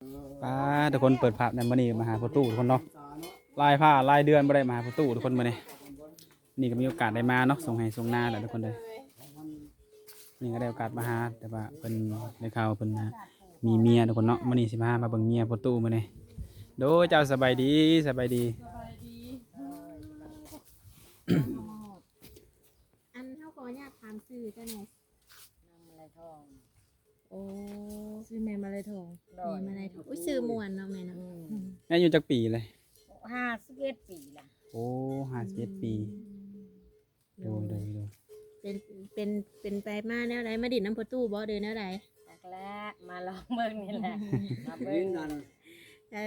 ປ້າ ທຸກຄົນ ເປີດພາບໃນມື້ນີ້ມາຫາພໍ່ຕູ້ທຸກຄົນເນາະ ຫຼາຍພາ ຫຼາຍເດືອນບໍ່ໄດ້ມາຫາພໍ່ຕູ້ທຸກຄົນ ມື້ນີ້ ນີ້ກໍມີໂອກາດໄດ້ມາເນາະ ສົ່ງໄຮ່ສົ່ງນາແຫຼະທຸກຄົນເດີ. ນີ້ກໍໄດ້ໂອກາດມາຫາ ແຕ່ວ່າເພິ່ນໄດ້ຂ່າວເພິ່ນນະມີເມຍທຸກຄົນເນາະ ມື້ນີ້ຊິພາມາເບິ່ງເມຍພໍ່ຕູ້ມື້ນີ້. ໂດຍ ເຈົ້າ ສະບາຍດີ ສະບາຍດີ. ອັນ ເຮົາຂໍອະນຸຍາດຖາມຊື່ເຈົ້າແດ່? ນາງມາໄລທອງ. ໂອ້ ຊື່ແມ່ມາໄລທອງ. ໂດຍ ແມ່ມາໄລທອງ. ອຸ້ຍ ຊື່ມ່ວນເນາະແມ່ເນາະ. ອືມ ອືມ ອາຍຸຈັກປີເລີຍ? ຫ້າສິບເອັດປີລະ. ໂອ້ ຫ້າສິບເອັດປີ. ອືມ ໂດຍ ໂດຍ ໂດຍ. ເປັນ ເປັນ ເປັນໄປມາແນວໃດ? ມາດິນນຳພໍ່ຕູ້ບໍ່ ຫຼືແນວໃດ? ຈັກແຫຼະ ມາລອງເບິ່ງນີ້ແຫຼະ ມາເບິ່ງນັ້ນ. ເອີ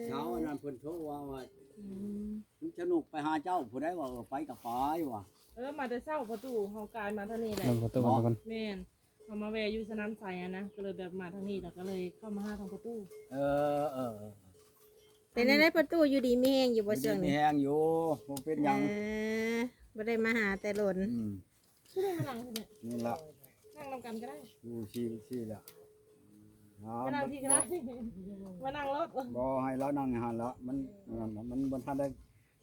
ເຊົ້າອັນນັ້ນເພິ່ນໂທວ່າ ວ່າ ອືມ ສະໜຸກໄປຫາເຈົ້າຜູ້ໃດວ່າ ເອີ ໄປກໍໄປວ່າ. ເອີ ມາແຕ່ເຊົ້າພໍ່ຕູ້ ເຮົາກາຍມາທາງນີ້ແຫຼະ. ເບິ່ງພໍ່ຕູ້ກ່ອນ. ແມ່ນ. ເຮົາມາແວ່ຢູ່ສະໜາມໄຊຫັ້ນນະ ກໍເລີຍແບບມາທາງນີ້ ແລ້ວກໍເລີຍເຂົ້າມາຫາທາງພໍ່ຕູ້. ເອີ ເອີ ເອີ ເປັນແນວໃດພໍ່ຕູ້ ຢູ່ດີມີແຮງຢູ່ບໍ່ຊ່ວງນີ້? ມີແຮງຢູ່ ບໍ່ເປັນຫຍັງ. ເອີ ບໍ່ໄດ້ມາຫາແຕ່ດົນ. ອືມ ຄືໄດ້ມານັ່ງຢູ່ນີ້? ນີ້ລະ ນັ່ງນຳກັນກໍໄດ້. ຢູ່ຊີ້ ຊີ້ລະ ມານັ່ງພີ້ກໍໄດ້ ມານັ່ງໂລດ. ບໍ່ ໃຫ້ລາວນັ່ງໃນຫັ້ນລະ ມັນ ມັນ ມັນບໍ່ທັນໄດ້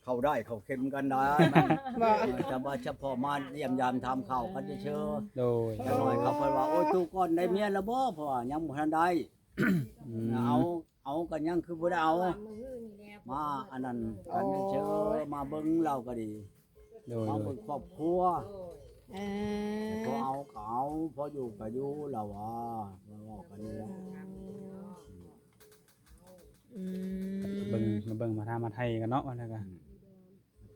ເຂົ້າໄດ້ເຂົ້າເຂັມກັນໄດ້ ມັນ ບໍ່ ແຕ່ວ່າສະເພາະມາຢ້ຽມຢາມຖາມຂ່າວກັນຊື່ໆ. ໂດຍ ຈັກໜ້ອຍເຂົາເພິ່ນວ່າ ໂອ້ຍ ຕູ້ກ່ອນໄດ້ເມຍແລ້ວບໍ່? ເພາະວ່າຍັງບໍ່ທັນໄດ້. ອືມ ເອົາ ເອົາກໍຍັງຄືບໍ່ໄດ້ເອົາ ມາອັນນັ້ນກັນຊື່ໆ ມາເບິ່ງລາວກໍດີ. ໂດຍ ມາເບິ່ງຄອບຄົວ. ເອີ ແຕ່ພໍເອົາກໍເອົາ ພໍຢູ່ກໍຢູ່ ລາວວ່າ ມາເວົ້າກັນນີ້ແຫຼະ. ອືມ ອືມ ເບິ່ງ ມາເບິ່ງມາຖາມມາໄຖ່ກັນເນາະ ວ່າແລ້ວກໍ ອືມ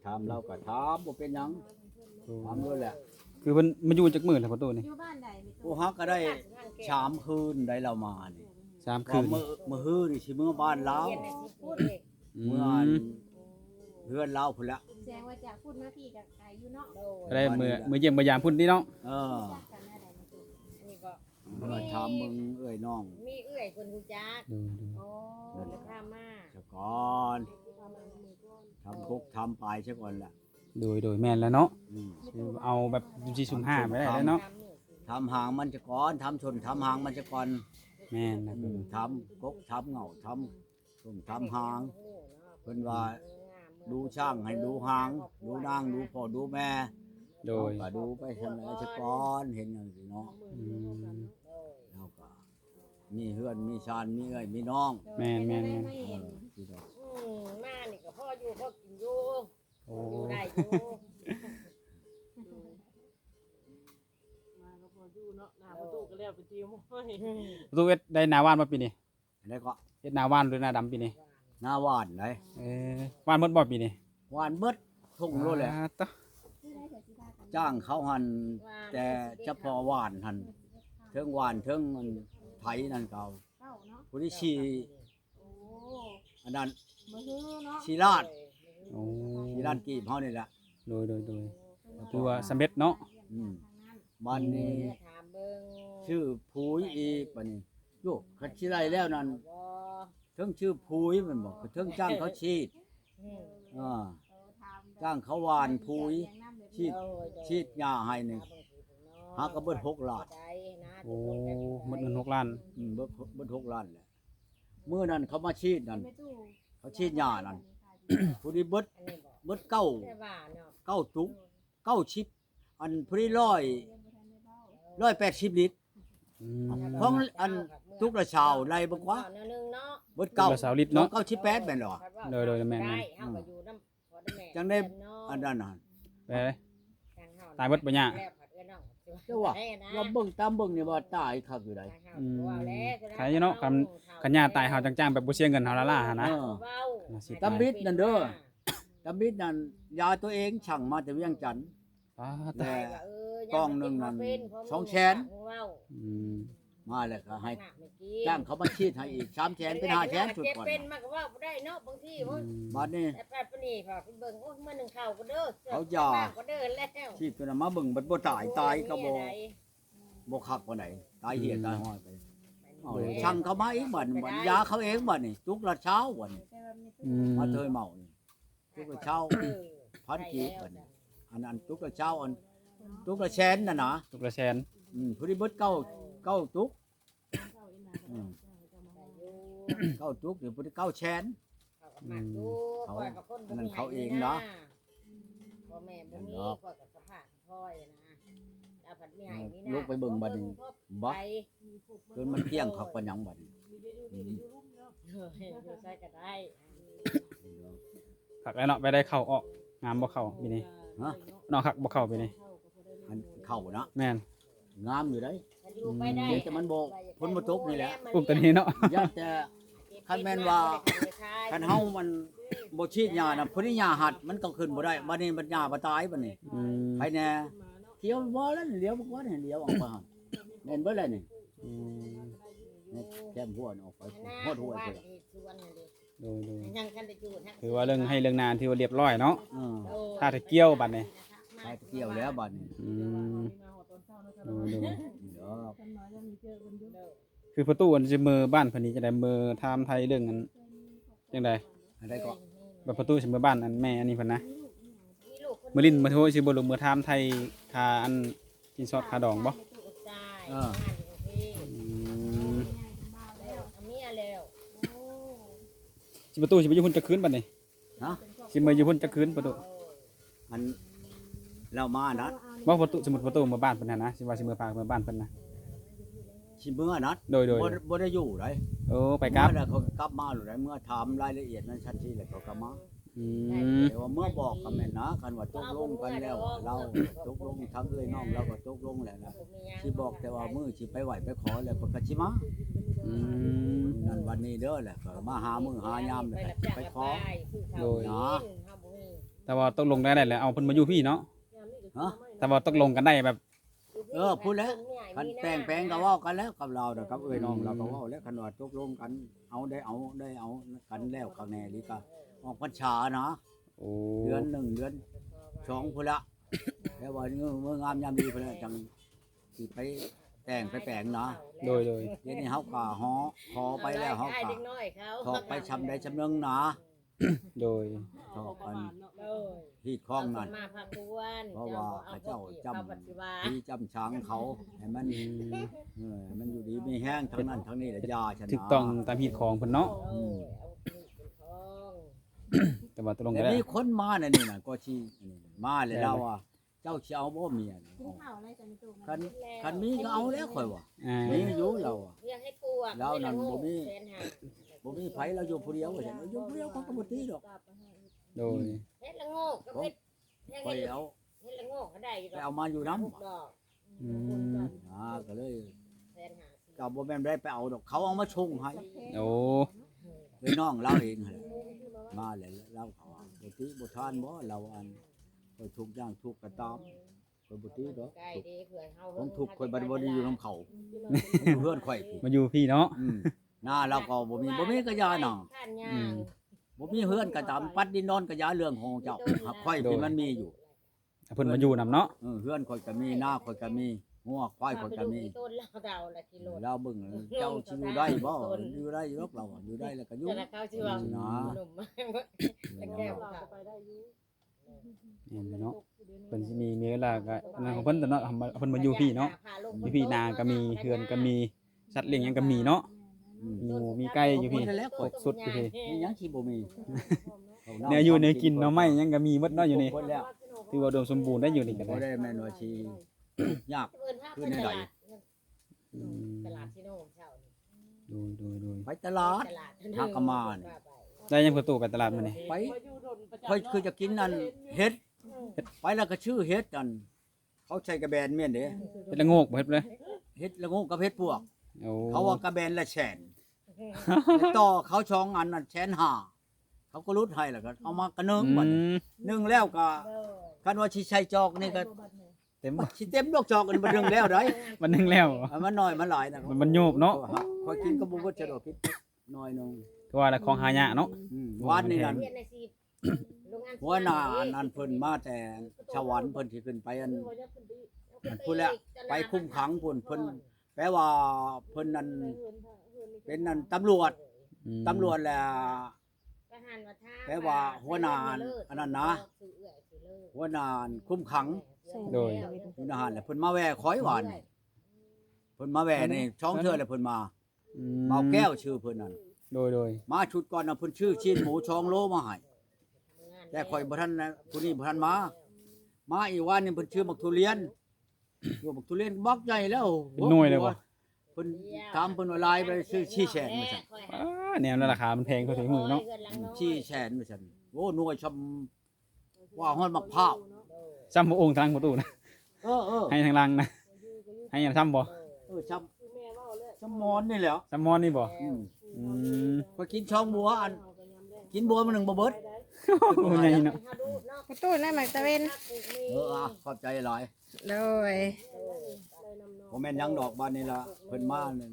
ຖາມລາວກໍຖາມ ບໍ່ເປັນຫຍັງ. ໂອ້ ຖາມໂລດແຫຼະ. ຄືເພິ່ນມາຢູ່ຈັກມື້ແລ້ວພໍ່ຕູ້ນີ້? ຢູ່ບ້ານໃດ? ໂອ້ ຫາກໍໄດ້ສາມຄືນໄດ໋ລາວມານີ້. ສາມຄືນ. ມື້ ມື້ຮືນີ້ຊິເມືອບ້ານລາວ. ອືມ ເມືອເຮືອນລາວພຸ້ນລະ. ແສດງວ່າຈາກພຸ້ນມາພີ້ກໍໄກຢູ່ເນາະ. ກໍໄດ້ເມືອ ເມືອຢ້ຽມມາຢາມພຸ້ນຕິເນາະ. ເອີ ເມືອຖາມເບິ່ງເອື້ອຍນ້ອງ ມີເອື້ອຍເພິ່ນຮູ້ຈັກ. ໂດຍ ໂດຍ ໂອ້ ເພິ່ນກໍພາມາສະກ່ອນ ຖາມກົກຖາມປາຍສະກ່ອນລະ. ໂດຍ ໂດຍ ແມ່ນແລ້ວເນາະ. ອືມ ເອົາແບບສຸ່ມສີ່ສຸ່ມຫ້າໄປໄດ້ແລ້ວເນາະ. ຖາມຫາງມັນສະກ່ອນ ຖາມຊົນຖາມຫາງມັນສະກ່ອນ. ແມ່ນນະ. ອືມ ຖາມກົກຖາມເຫງົ້າ ຖາມ ເພິ່ນຖາມຫາງ ເພິ່ນວ່າດູຊ້າງໃຫ້ດູຫາງ ດູນາງດູພໍ່ດູແມ່. ໂດຍ ເຮົາກໍດູໄປຊັ້ນແຫຼະສະກ່ອນ ເຫັນຫຍັງຊີ້ເນາະ. ອືມ ເຮົາກໍມີເຮືອນມີຊານ ມີເອື້ອຍມີນ້ອງ. ແມ່ນໆໆ. ເອີ ອືມ ມານີ້ກໍພໍຢູ່ພໍກິນຢູ່. ໂອ້ ຢູ່ໄດ້ຢູ່ ມາກໍພໍຢູ່ເນາະ. ນາປະຕູກໍແລ້ວໄປຕິ. ປະຕູເຮັດໄດ້ນາຫວ່ານບໍ່ປີນີ້? ອັນໃດກໍ ເຮັດນາຫວ່ານຫຼືນາດຳປີນີ້? ນາຫວ່ານໃດ໋. ເອີ ຫວ່ານໝົດບໍ່ປີນີ້? ຫວ່ານເບິດທົ່ງໂລດແຫຼະ. ປາດໂທ້ ຈ້າງເຂົາຫັ້ນ ແຕ່ສະເພາະຫວ່ານຫັ້ນ ເທິງຫວ່ານເທິງອັນໄຖນັ້ນກໍເອົາ ຜູ້ທີ່ສີ່ ອັນນັ້ນ ສີ່ລ້ານ. ໂອ້ ສີ່ລ້ານກີບເຮົານີ້ແຫຼະ. ໂດຍ ໂດຍ ໂດຍ ຖືວ່າສຳເລັດເນາະ. ອືມ ບາດນີ້ ອືມ ຊື້ຜຸຍອີກ ບາດນີ້ ໂຍ ຄັນຊິໄດ້ແລ້ວນັ້ນ ເທິງຊື້ຜຸຍແມ່ນບໍ່ ເທິງຈ້າງເຂົາສີດ. ອືມ ອ່າ ຈ້າງເຂົາຫວ່ານຜຸຍ ສີດ ສີດຫຍ້າໃຫ້ນີ້ ຫາກໍເບິດຫົກລ້ານ. ໂອ້ ໝົດເງິນຫົກລ້ານ. ອືມ ເບິດ ເບິດຫົກລ້ານແຫຼະ. ມື້ນັ້ນເຂົາມາສີດນັ້ນ ເຂົາສີດຫຍ້ານັ້ນ ຜູ້ນີ້ເບິດ ເບິດເກົ້າ ເກົ້າຕຸກ ເກົ້າສິບ ອັນ ຜູ້ນີ້ຮ້ອຍ ຮ້ອຍແປດສິບລິດ. ອືມ ຂອງອັນຕຸກລະຊາວໄລ່ເບິ່ງກວ່າ ເບິດເກົ້າ ຕຸກລະຊາວລິດເນາະ ເກົ້າສິບແປດແມ່ນບໍ່? ໂດຍ ໂດຍ ແມ່ນໆ. ອືມ ຈັ່ງໄດ້ອັນນັ້ນນະ ເອີ ຕາຍເບິດບໍ່ຍາ? ເຈົ້າວ່າ ລະເບິ່ງຕາມເບິ່ງນີ້ວ່າຕາຍຄັກຢູ່ໃດ໋. ອືມ ໄຄຢູ່ເນາະ ຄັນ ຄັນຍາຕາຍເຮົາຈັ່ງໆ ແບບບໍ່ເສຍເງິນເຮົາລ້າໆຫັ້ນນະ. ເອີ ຕຳບິດນັ້ນເດີ ຕຳບິດນັ້ນ ຢາຕົວເອງສັ່ງມາແຕ່ວຽງຈັນ. ປາດ ແລະ ກ່ອງໜຶ່ງນັ້ນ ສອງແສນ. ອືມ ມາແລ້ວກໍໃຫ້ຈ້າງເຂົາມາສີດໃຫ້ອີກສາມແສນ ເປັນຫ້າແສນ ຊຸດກ່ອນ. ເປັນມັນກໍເວົ້າບໍ່ໄດ້ເນາະ ບາງທີ. ອືມ ບາດນີ້ ແຕ່ປາດນີ້ພາເພິ່ນເບິ່ງ ໂອ້ຍ ມື້ໜຶ່ງເຂົ້າກໍເດີ ເຈົ້າ ຢາ ປາກກໍເດີແລ້ວ ສີດຕົວນັ້ນມາເບິ່ງ ບັດບໍ່ຕາຍ ຕາຍກໍບໍ່ ບໍ່ຄັກປານໃດ ຕາຍເຫຍຕາຍຫອຍໄປ. ເອົາ ໂດຍ ສັ່ງເຂົາມາອີກ ບາດນີ້ ຢາເຂົາເອງ ບາດນີ້ ຕຸກລະຊາວ ບາດນີ້. ອືມ ມາເທີຍເມົານີ້ ຕຸກລະຊາວ ພັນກີບ ອັນ ອັນ ອັນຕຸກລະຊາວ ອັນຕຸກລະແສນນັ້ນນະ ຕຸກລະແສນ. ອືມ ຜູ້ນີ້ເບິດເກົ້າ ເກົ້າຕຸກ. ອືມ ໄດ້ຢູ່ ເກົ້າຈຸກ ເປັນເກົ້າແສນ ເຂົາກໍມັກຢູ່ ອືມ ຂ້ອຍກໍຄົນບໍ່ມີໃຫ້ມີນາ ເຂົາ ອັນນັ້ນເຂົາເອງເນາະ ພໍ່ແມ່ບໍ່ມີ ນັ້ນດອກ ຂ້ອຍກໍສະພາດສະພອຍນະ ລາວພັດມີໃຫ້ມີນາ ເອີ ລົງໄປເບິ່ງບັດນີ້ ບໍ່ ໄປ ຈົນມັນກ້ຽງຄັກປານຫຍັງບັດນີ້ ອືມ ຢູ່ໃສກໍໄດ້ ຄັກແລ້ວເນາະ ໄປໄດ້ເຂົ້າອອກ ງາມບໍ່ເຂົ້າປີນີ້ ຮະ ເນາະ ຄັກບໍ່ເຂົ້າປີນີ້ ອັນເຂົ້າເນາະ ແມ່ນ ງາມຢູ່ເດ້ ອືມ ແຕ່ມັນບໍ່ ຝົນບໍ່ຕົກນີ້ແຫຼະ ປຸກຕອນນີ້ເນາະ ຢ້ານແຕ່ ຄັນແມ່ນວ່າ ຄັນເຮົາມັນບໍ່ສີດຫຍ້ານະ ພຸ້ນນີ້ຫຍ້າຮັດ ມັນກໍຂຶ້ນບໍ່ໄດ້ ບັດນີ້ບັດຫຍ້າບໍ່ຕາຍບັດນີ້ ອືມ ໃຜແດ່ ທຽວບໍ່ແລ້ວ ຫຼຽວບໍ່ກ່ອນ ຫຼຽວອອກໄປຫັ້ນ ແມ່ນເບິດແລ້ວນີ້ ອືມ ແຄມຫົວອອກໄປ ຮອດຫ້ວຍພຸ້ນລະ ໂດຍໆ ຍັງທັນໄດ້ຈູດ ຖືວ່າເລື່ອງໄຮ່ເລື່ອງນາຖືວ່າລຽບຮ້ອຍເນາະ ເອີ ຖ້າແຕ່ກ່ຽວບັດນີ້ ຖ້າແຕ່ກ່ຽວແລ້ວບັດນີ້ ອືມ ໂດຍໆ ດອກ ຄືປະຕູອັນຊິເມືອບ້ານເພິ່ນນີ້ ຈັ່ງໃດ ເມືອຖາມໄຖ່ເລື່ອງອັນຈັ່ງໃດ ອັນໃດກໍ ບັດປະຕູຊິເມືອບ້ານອັນແມ່ອັນນີ້ເພິ່ນນະ ເມືອຫຼິ້ນເມືອໂທຊິບໍ່ ຫຼືເມືອຖາມໄຖ່ຄ່າອັນ ສິນສອດຄ່າດອງບໍ່? ເອີ ອືມ ເມຍແລ້ວ ຊິປະຕູຊິໄປຢູ່ພຸ້ນຈັກຄືນບັດນີ້? ຮະ? ຊິມາຢູ່ພຸ້ນຈັກຄືນປະຕູ? ອັນ ລາວມານັ້ນ ບໍ່ປະຕູ ສົມມຸດປະຕູເມືອບ້ານເພິ່ນຫັ້ນນະ ຊິວ່າຊິເມືອພາເມືອບ້ານເພິ່ນນະ ຊິເມືອນັ້ນ ໂດຍໆ ບໍ່ ບໍ່ໄດ້ຢູ່ໃດ ໂອ້ ໄປກັບ ເມື່ອແລ້ວເຂົາກໍກັບມາໂລດໃດ ເມື່ອຖາມລາຍລະອຽດນັ້ນຊັດເຈນແລ້ວເຂົາກໍມາ ອືມ ແຕ່ວ່າເມື່ອບອກກໍແມ່ນນະ ຄັນວ່າຕົກລົງກັນແລ້ວ ລາວຕົກລົງ ທາງເອື້ອຍນ້ອງລາວກໍຕົກລົງແລ້ວນະ ຊິບອກແຕ່ວ່າມື້ຊິໄປໄຫວ້ໄປຂໍແລ້ວເພິ່ນກໍຊິມາ ອືມ ນັ້ນວັນນີ້ເດີ ແລ້ວກໍມາຫາມື້ຫາຍາມ ແລ້ວກໍໄປຂໍ ໂດຍ ນະ ແຕ່ວ່າຕົກລົງກັນໄດ້ແລ້ວ ເອົາເພິ່ນມາຢູ່ພີ້ເນາະ ຮະ ແຕ່ວ່າຕົກລົງກັນໄດ້ແບບ ເອີ ພຸ້ນແຫຼະ ຄັນແຕ່ງແປງກໍເວົ້າກັນແລ້ວກັບລາວນະ ກັບເອື້ອຍນ້ອງລາວກໍເວົ້າແລ້ວ ອືມ ຄັນວ່າຕົກລົງກັນ ເຮົາໄດ້ເອົາ ໄດ້ເອົາກັນແລ້ວຄັກແນ່ນີ້ກໍອອກພັນສານະ ໂອ້ ເດືອນໜຶ່ງ ເດືອນສອງພຸ້ນລະ ແຕ່ວ່າເມື່ອງາມຍາມດີພຸ້ນລະ ຈັ່ງຊິໄປແຕ່ງໄປແປງນະ ໂດຍໆ ດຽວນີ້ເຮົາກໍຫໍ ຂໍໄປແລ້ວ ເຮົາກໍຖອກໄປຊ່ຳໃດຊ່ຳໜຶ່ງນະ ໂດຍ ຖອກກັນ ໂດຍ ຮີດຄອງນັ້ນ ມາພາຄວນ ເພາະວ່າເຂົາເຈົ້າຈຳຜີຈຳສາງເຂົາ ໃຫ້ມັນ ອືມ ເອີ ໃຫ້ມັນຢູ່ດີມີແຮງ ທັງນັ້ນທັງນີ້ລະ ຢ່າຊັ້ນນະ ຖືກຕ້ອງຕາມຮີດຄອງເພິ່ນເນາະ ໂດຍ ອືມ ເອົາເປັນຮີດເປັນຄອງ ແຕ່ວ່າຕົກລົງ ແຕ່ມີຄົນມາໃນນີ້ນະ ກໍຊິມາແລ້ວ ແມ່ນ ລາວວ່າ ເຈົ້າຊິເອົາບໍ່ເມຍນະ? ກິນເຂົ້າແລ້ວ ຄັນ ຄັນມີກໍເອົາແລ້ວຂ້ອຍວ່າ ອ່າ ມີຢູ່ລາວວ່າ ລາວນັ້ນບໍ່ມີ ບໍ່ມີໃຜ ລາວຢູ່ຜູ້ດຽວວ່າຊັ້ນ ຢູ່ຜູ້ດຽວເຂົາກໍບໍ່ຕີດອກ ໂດຍ ເຮັດລະໂງກກໍເຮັດ ຂ້ອຍເອົາ ເຮັດລະໂງກກໍໄດ້ຢູ່ດອກ ໄປເອົາມາຢູ່ນຳ ອືມ ອ່າ ກໍເລີຍ ກໍບໍ່ແມ່ນໄດ້ໄປເອົາດອກ ເຂົາເອົາມາສົ່ງໃຫ້ ໂອ້ ເອີຍ ນ້ອງລາວເອງຫັ້ນແຫຼະ ມາແລ້ວລາວເຂົາວ່າ ບໍ່ຕິບໍ່ທານບໍ່ ລາວອັນ ຂ້ອຍທຸກຍາກທຸກກໍຕາມ ຂ້ອຍບໍ່ຕິດອກ ຂອງທຸກຂ້ອຍບັດບໍ່ໄດ້ຢູ່ນຳເຂົາ ຢູ່ເຮືອນຂ້ອຍພຸ້ນ ມາຢູ່ພີ້ເນາະ ອືມ ນາລາວກໍບໍ່ມີ ບໍ່ມີກະຢ່ານາ ອືມ ບໍ່ມີເຮືອນກະຕາມ ປັດດິນນອນກະຢ່າ ເລື່ອງຂອງເຈົ້າ ຫາກຂ້ອຍ ໂດຍ ທີ່ມັນມີຢູ່ ເພິ່ນມາຢູ່ນຳເນາະ ເອີ ເຮືອນຂ້ອຍກະມີ ນາຂ້ອຍກະມີ ງົວຄວາຍຂ້ອຍກະມີ ລາວເບິ່ງ ເຈົ້າຊິຢູ່ໄດ້ບໍ່ ຢູ່ໄດ້ດອກ ລາວວ່າ ຢູ່ໄດ້ແລ້ວກະຢູ່ ນາ ແມ່ນເນາະ ເພິ່ນຊິມີ ມີເວລາກໍອັນນັ້ນຂອງເພິ່ນຕົວະເນາະ ເພິ່ນມາຢູ່ພີ້ເນາະ ຢູ່ພີ້ນາກໍມີ ເຮືອນກໍມີ ສັດລ້ຽງຫຍັງກໍມີເນາະ ອືມ ມີໝູມີໄກ່ຢູ່ພີ້ ຄົບຊຸດຢູ່ພີ້ ມີຫຍັງຊິບໍ່ມີ ແນວຢູ່ແນວກິນ ໜໍ່ໄມ້ຫຍັງກໍມີໝົດເນາະຢູ່ນີ້ ຄົບໝົດແລ້ວ ຖືວ່າອຸດົມສົມບູນໄດ້ຢູ່ນີ້ກໍໄດ້ ບໍ່ໄດ້ແມ່ນວ່າຊິຍາກຄືແນວໃດ ອືມ ຕະຫຼາດຊິໂນເຊົ້ານີ້ ໂດຍ ໂດຍ ໂດຍ ໄປຕະຫຼາດ ຕະຫຼາດ ຫາກະມານີ້ ໄດ້ຫຍັງປະຕູໄປຕະຫຼາດມື້ນີ້ ໄປ ຂ້ອຍຄືຈະກິນອັນເຫັດ ໄປແລ້ວກໍຊື້ເຫັດອັນ ເຂົາໃສ່ກະແບນແມ່ນເດ້ ເຫັດລະໂງກບໍ່ ເຫັດເລີຍ ເຫັດລະໂງກກັບເຫັດປວກ ໂອ້ ເຂົາວ່າກະແບນລະແສນ ຕໍ່ເຂົາສອງອັນນັ້ນແສນຫ້າ ເຂົາກໍຫຼຸດໃຫ້ ແລ້ວກໍເອົາມາກະໜຶ່ງ ອືມ ບັດນີ້ ໜຶ່ງແລ້ວກໍ ຄັນວ່າຊິໃສ່ຈອກນີ້ກໍ ເຕັມ ຊິເຕັມດອກຈອກອັນບັດໜຶ່ງແລ້ວໃດ໋ ບັດໜຶ່ງແລ້ວ ອັນມັນໜ້ອຍມັນຫຼາຍນະ ມັນ ມັນໂຍບເນາະ ຂ້ອຍກິນກໍບໍ່ເບິດຊະດອກ ກິນໜ້ອຍໜຶ່ງ ຄືວ່າລະຂອງຫາຍາກເນາະ ອືມ ວານນີ້ນັ້ນ ຫົວໜ້າອັນ ອັນເພິ່ນມາແຕ່ສະຫວັນ ເພິ່ນຊິຂຶ້ນໄປອັນ ອັນພຸ້ນແຫຼະ ໄປຄຸມຂັງພຸ້ນ ເພິ່ນ ແປວ່າເພິ່ນນັ້ນເປັນອັນຕຳຫຼວດ ອືມ ຕຳຫຼວດແຫຼະ ແປວ່າຫົວໜ້າອັນນັ້ນນະ ຫົວໜ້າຄຸມຂັງ ໂດຍ ຢູ່ໃນຫັ້ນແຫຼະ ເພິ່ນມາແວ່ຂ້ອຍວານນີ້ ເພິ່ນມາແວ່ນີ້ສອງເທື່ອແລ້ວເພິ່ນມາ ອືມ ບ່າວແກ້ວຊື່ເພິ່ນນັ້ນ ໂດຍ ໂດຍ ມາຊຸດກ່ອນນະ ເພິ່ນຊື້ຊີ້ນໝູສອງໂລມາໃຫ້ ແຕ່ຂ້ອຍບໍ່ທັນນະ ຜູ້ນີ້ບໍ່ທັນມາ ມາອີກວານນີ້ເພິ່ນຊື້ໝາກທຸລຽນ ໂອ້ ບັກທຸລຽນບັກໃຫຍ່ແລ້ວ ເປັນໜ່ວຍເລີຍບໍ່? ເພິ່ນຖາມເພິ່ນວ່າຫຼາຍບໍ່? ຊື້ສີ່ແສນວ່າຊັ້ນ. ອ້າ ແນວນັ້ນລາຄາມັນແພງເທົ່າໃດມື້ເນາະ. ສີ່ແສນວ່າຊັ້ນ. ໂອ້ ໜ່ວຍຊ່ຳ ວ່າຮອດໝາກພ້າວ ຊ່ຳບໍ່ໂອ່ງທາງປະຕູນະ. ເອີໆ ໃຫ້ທາງຫຼັງນະ ໃຫ້ຊ່ຳບໍ່? ເອີ ຊ່ຳ ຊ່ຳໝອນນີ້ແຫຼະ. ຊ່ຳໝອນນີ້ບໍ່? ອືມ ອືມ ຂ້ອຍກິນຊ່ອງບົວ ອັນ ກິນບົວມື້ໜຶ່ງບໍ່ເບິດ. ໂອ້ ໃຫຍ່ເນາະ. ປະຕູນະ ໝາກຕາເວັນ. ເອີ ອາ ຂອບໃຈຫຼາຍ. ໂດຍ ບໍ່ແມ່ນຫຍັງດອກ ບາດນີ້ລະ ເພິ່ນມານັ້ນ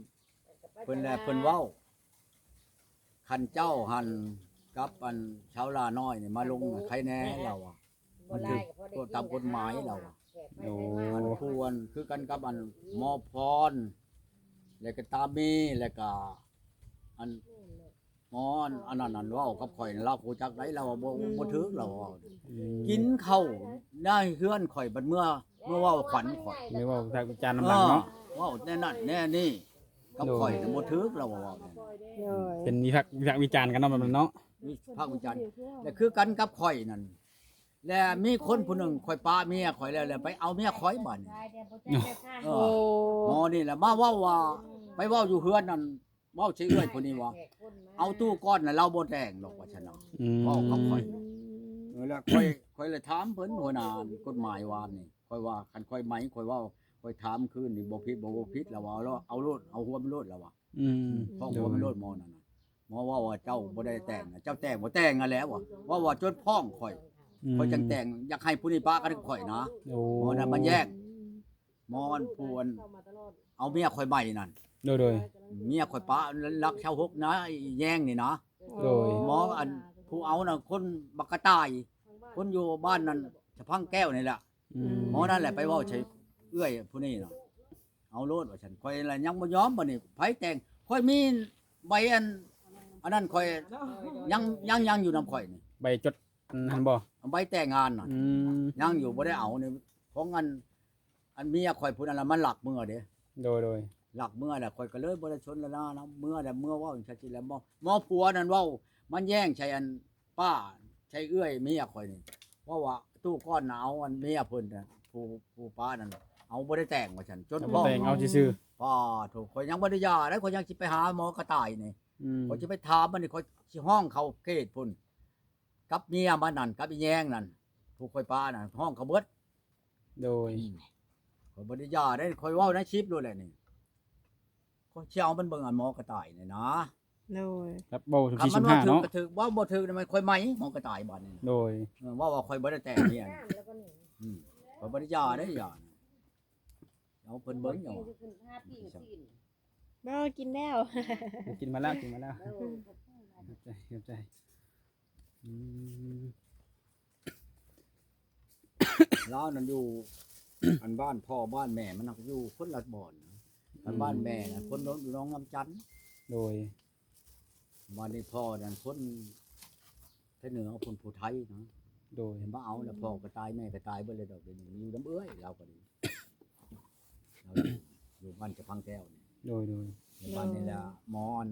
ເພິ່ນແລະເພິ່ນເວົ້າ ຄັນເຈົ້າຫັ້ນກັບອັນຊາວລານ້ອຍນີ້ມາລົງໄຄແນ່ ລາວວ່າ ມັນຖືກຕ້ອງຕາມກົດໝາຍ ລາວວ່າ. ໂອ້ ອັນຜູ້ອັນຄືກັນກັບອັນໝໍພອນ ແລະກະຕາມີ ແລະກະອັນ ໝໍອັນ ອັນນັ້ນ ອັນເວົ້າກັບຂ້ອຍນັ້ນ ລາວຮູ້ຈັກໄດ໋ ລາວວ່າບໍ່ ອືມ ບໍ່ຖືກ ລາວວ່າ. ອືມ ກິນເຂົ້າໃນເຮືອນຂ້ອຍ ບັດເມື່ອ ເມື່ອເວົ້າຂວັນຂ້ອຍ ໄດ້ເວົ້າວິພາກວິຈານນຳຫຼັງເນາະ. ເອີ ເວົ້າແນວນັ້ນແນວນີ້ກັບ ໂດຍ ຂ້ອຍນະ ບໍ່ຖືກ ລາວວ່າ. ໂດຍ ເປັນວິພາກ ວິພາກວິຈານກັນເນາະ ແບບນັ້ນເນາະ. ວິພາກວິຈານ ແລະຄືກັນກັບຂ້ອຍນັ້ນ ແລະມີຄົນຜູ້ໜຶ່ງ ຂ້ອຍປະເມຍຂ້ອຍແລ້ວ ແລ້ວໄປເອົາເມຍຂ້ອຍບາດນີ້. ໂອ້ ເອີ ໂອ້ ໝໍນີ້ແຫຼະມາເວົ້າວ່າ ໄປເວົ້າຢູ່ເຮືອນນັ້ນ ເວົ້າໃສ່ເອື້ອຍຜູ້ນີ້ວ່າ ເອົາຕູ້ກ້ອນນະ ລາວບໍ່ແຕ່ງດອກວ່າຊັ້ນນະ. ອືມ ເວົ້າກັບຂ້ອຍ. ເອີ ແລ້ວຂ້ອຍ ຂ້ອຍເລີຍຖາມເພິ່ນ ຫົວໜ້າກົດໝາຍວານນີ້ ຂ້ອຍວ່າ ຄັນຂ້ອຍໃໝ່ ຂ້ອຍເວົ້າ ຂ້ອຍຖາມຄືນນີ້ ບໍ່ຜິດບໍ່ ບໍ່ຜິດ ລາວວ່າ ເອົາໂລດ ເອົາຮວມໂລດ ລາວວ່າ. ອືມ ຟ້ອງ ໂດຍ ຮວມໂລດໝໍນັ້ນນະ. ໝໍເວົ້າວ່າ ເຈົ້າບໍ່ໄດ້ແຕ່ງນະ ເຈົ້າແຕ່ງບໍ່ແຕ່ງຫັ້ນແຫຼະວ່າ ເວົ້າວ່າຈົນຟ້ອງຂ້ອຍ. ອືມ ຂ້ອຍຈັ່ງແຕ່ງ ຢາກໃຫ້ຜູ້ນີ້ປະກັນກັບຂ້ອຍນະ. ໂອ້ ໝໍນັ້ນມັນແຍກ ໝໍອັນຜູ້ອັນເອົາເມຍຂ້ອຍໃໝ່ນັ້ນ. ໂດຍ ໂດຍ ເມຍຂ້ອຍປະຫຼັກຊາວຫົກນະ ອີແຍງນີ້ນະ. ໂດຍ ໝໍອັນຜູ້ເອົານະ ຄົນບັກກະຕ່າຍ ຄົນຢູ່ບ້ານນັ້ນ ສະພັງແກ້ວນີ້ແຫຼະ. ອືມ ໝໍນັ້ນແຫຼະໄປເວົ້າໃສ່ເອື້ອຍຜູ້ນີ້ນະ ເອົາໂລດວ່າຊັ້ນ. ຂ້ອຍລະຍັງບໍ່ຍອມ ບາດນີ້ໃຜແຕ່ງ ຂ້ອຍມີໃບອັນ ອັນນັ້ນ ຂ້ອຍຍັງ ຍັງ ຍັງຢູ່ນຳຂ້ອຍນີ້ ໃບຈົດ ອັນນັ້ນບໍ່? ໃບແຕ່ງງານນະ. ອືມ ຍັງຢູ່ ບໍ່ໄດ້ເອົານີ້ ຂອງອັນ ອັນເມຍຂ້ອຍຜູ້ນັ້ນລະ ມັນລັກເມືອເດ້. ໂດຍ ໂດຍ ລັກເມືອແລ້ວ ຂ້ອຍກໍເລີຍບໍ່ໄດ້ສົນທະນານຳ ເມືອແລ້ວ ເມືອເວົ້າຈັ່ງຊີ້ແລ້ວ ໝໍ ໝໍຜົວນັ້ນເວົ້າ ມັນແຍງໃສ່ອັນ ປ້າ ໃສ່ເອື້ອຍເມຍຂ້ອຍນີ້ ເວົ້າວ່າຕູ້ກ້ອນນະ ເອົາອັນເມຍເພິ່ນນະ ຜູ້ ຜູ້ປ້ານັ້ນ ເອົາບໍ່ໄດ້ແຕ່ງວ່າຊັ້ນ ຈົນຟ້ອງ ແຕ່ງເອົາຊື່ໆ. ປ້າໂທ້ ຂ້ອຍຍັງບໍ່ໄດ້ຫຍ່າເດ້ ຂ້ອຍຍັງຊິໄປຫາໝໍກະຕ່າຍນີ້. ອືມ ຂ້ອຍຊິໄປຖາມມັນນີ້ ຂ້ອຍຊິຮ້ອງເຂົ້າເຂດພຸ້ນ ກັບເມຍມັນນັ້ນ ກັບອີແຍງນັ້ນ ຜູ້ຂ້ອຍປະນັ້ນ ຮ້ອງເຂົາເບິດ. ໂດຍ ອືມ ຂ້ອຍບໍ່ໄດ້ຢ່າເດ້ ຂ້ອຍເວົ້າໃນຄລິບໂລດແຫຼະນີ້ ຂ້ອຍຊິເອົາມັນເບິ່ງອັນໝໍກະຕ່າຍນີ້ນະ. ໂດຍ ຄັບ ເວົ້າຖືກ ຄັບ ສີ່ສິບຫ້າເນາະ ມັນວ່າຖືກກໍຖືກ ເວົ້າບໍ່ຖືກນີ້ມັນຂ້ອຍໄໝໝໍກະຕ່າຍບາດນີ້. ໂດຍ ເອີ ເວົ້າວ່າຂ້ອຍບໍ່ໄດ້ແຕ່ງເມຍ ອືມ ຂ້ອຍບໍ່ໄດ້ຢ່າເດ້ ຢ່າ ເອົາເພິ່ນເບິ່ງເຈົ້າວ່າ. ບໍ່ ກິນແລ້ວ ກິນມາແລ້ວ ກິນມາແລ້ວ. ໂອ້ ຂອບໃຈ ຂອບໃຈ. ອືມ ລາວນັ້ນຢູ່ ອັນບ້ານພໍ່ບ້ານແມ່ມັນນະ ຢູ່ຄົນລະບ່ອນນະ. ອືມ ອັນບ້ານແມ່ນະ ຄົນຢູ່ໜອງນ້ຳຈັນ. ໂດຍ ບາດນີ້ພໍ່ນັ້ນຄົນໄທເໜືອ ຄົນຜູ້ໄທນະ. ໂດຍ ມາເອົາແລ້ວ ພໍ່ກໍຕາຍ ແມ່ກໍຕາຍເບິດແລ້ວດອກ ດຽວນີ້ຢູ່ນຳເອື້ອຍລາວກໍດີ. ລາວຢູ່ບ້ານຈະພັງແກ້ວນີ້. ໂດຍ ໂດຍ ໃນບ້ານນີ້ແຫຼະ ໝໍອັນ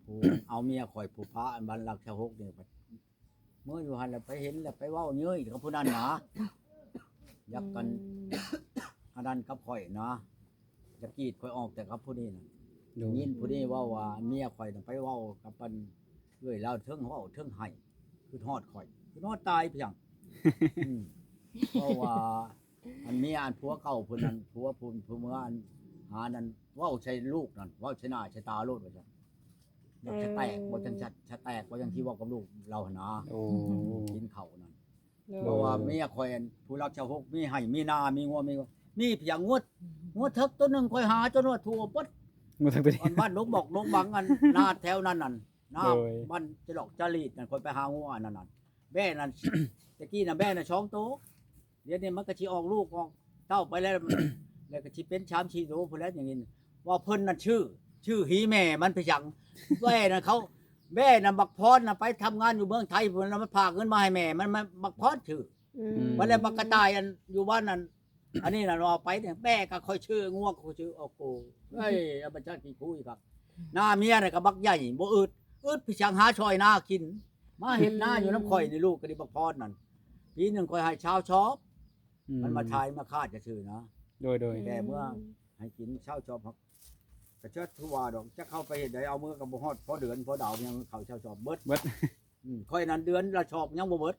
ຜູ້ເອົາເມຍຂ້ອຍ ຜູ້ພາອັນບ້ານຫຼັກຊາວຫົກນີ້ ເມື່ອຢູ່ຫັ້ນແລ້ວໄປເຫັນແລ້ວໄປເວົ້າເຍີ້ຍກັບຜູ້ນັ້ນນະ ຢາກກັນ ອືມ ອັນນັ້ນກັບຂ້ອຍນະ ຢາກກີດຂ້ອຍອອກແຕ່ກັບຜູ້ນີ້ນະ. ໂດຍ ຍິນຜູ້ນີ້ເວົ້າວ່າເມຍຂ້ອຍນະໄປເວົ້າກັບອັນເອື້ອຍລາວ ເທິງເວົ້າເທິງໄຫ້ ຄຶດຮອດຂ້ອຍ ຄຶດຮອດຕາຍພຽງ. ອືມ ເວົ້າວ່າ ອັນເມຍອັນຜົວເກົ່າເພິ່ນນັ້ນ ຜົວຜູ້ ຜູ້ເມືອອັນຫານັ້ນ ເວົ້າໃສ່ລູກນັ້ນ ເວົ້າໃສ່ໜ້າໃສ່ຕາໂລດວ່າຊັ້ນ. ຢາກສະແຕກ ເອີ ບໍ່ຈັ່ງ ສະ ສະແຕກບໍ່ຈັ່ງທີ່ເວົ້າກັບລູກລາວຫັ້ນນະ. ໂອ້ ກິນເຂົ້ານັ້ນ. ໂດຍ ເພາະວ່າເມຍຂ້ອຍອັນຜູ້ລັກຊາວຫົກ ມີໄຮ່ມີນາ ມີງົວ ມີ ມີພຽງງົວ ງົວເຖິກຕົວໜຶ່ງ ຂ້ອຍຫາຈົນວ່າທົ່ວເບິດ ງົວເຖິກຕົວນີ້ ອັນບ້ານດົງບອກດົງບັງ ອັນນາແຖວນັ້ນນັ້ນ ນາ ໂດຍ ບ້ານຈະຫຼອກຈະຫຼີດນັ້ນ ຂ້ອຍໄປຫາງົວອັນນັ້ນນັ້ນ ແບ້ນັ້ນ ແຕ່ກີ້ນະແບ້ນະສອງໂຕ ດຽວນີ້ມັນກໍຊິອອກລູກອອກເຕົ້າໄປແລ້ວ ແລ້ວກໍຊິເປັນສາມສີ່ໂຕພຸ້ນແຫຼະ. ຢ່າງນີ້ວ່າເພິ່ນນັ້ນຊື່ ຊື່ຫີແມ່ມັນໄປຫຍັງ ແບ້ນະ ເຂົາ ແບ້ນະ ບັກພອນນະ ໄປທຳງານຢູ່ເມືອງໄທພຸ້ນນະ ມັນຝາກເງິນມາໃຫ້ແມ່ມັນ ມັນ ບັກພອນຊື່. ອືມ ບັດແລ້ວບັກກະຕ່າຍອັນຢູ່ບ້ານນັ້ນ ອັນນີ້ນະ ເອົາໄປນີ້ ແບ້ກໍຂ້ອຍຊື່ ງົວຂ້ອຍຊື່. ໂອ້ໂຫ ເອີຍ ອາມາຈັກຂີ້ຄຸຍຄັກ ນາເມຍນະກໍບັກໃຫຍ່ ບໍ່ອຶດ ອຶດພິສັງຫາຊ່ອຍນາກິນ ມາເຮັດນາຢູ່ນຳຂ້ອຍນີ້ ລູກກໍດີ ບັກພອນນັ້ນ ປີໜຶ່ງຂ້ອຍໃຫ້ຊາວຊອບ ອືມ ມັນມາຖ່າຍມາຄາດຊື່ໆນະ ໂດຍໆ ແຕ່ເມື່ອໃຫ້ກິນຊາວຊອບ ກໍຈັກຄືວ່າດອກ ຈັກເຮົາໄປເຮັດໃດ ເອົາເມືອກໍບໍ່ຮອດພໍເດືອນພໍດາວ ຍັງເຂົ້າຊາວຊອບເບິດ ເບິດ ອືມ ຂ້ອຍນັ້ນເດືອນລະຊອບຍັງບໍ່ເບິດ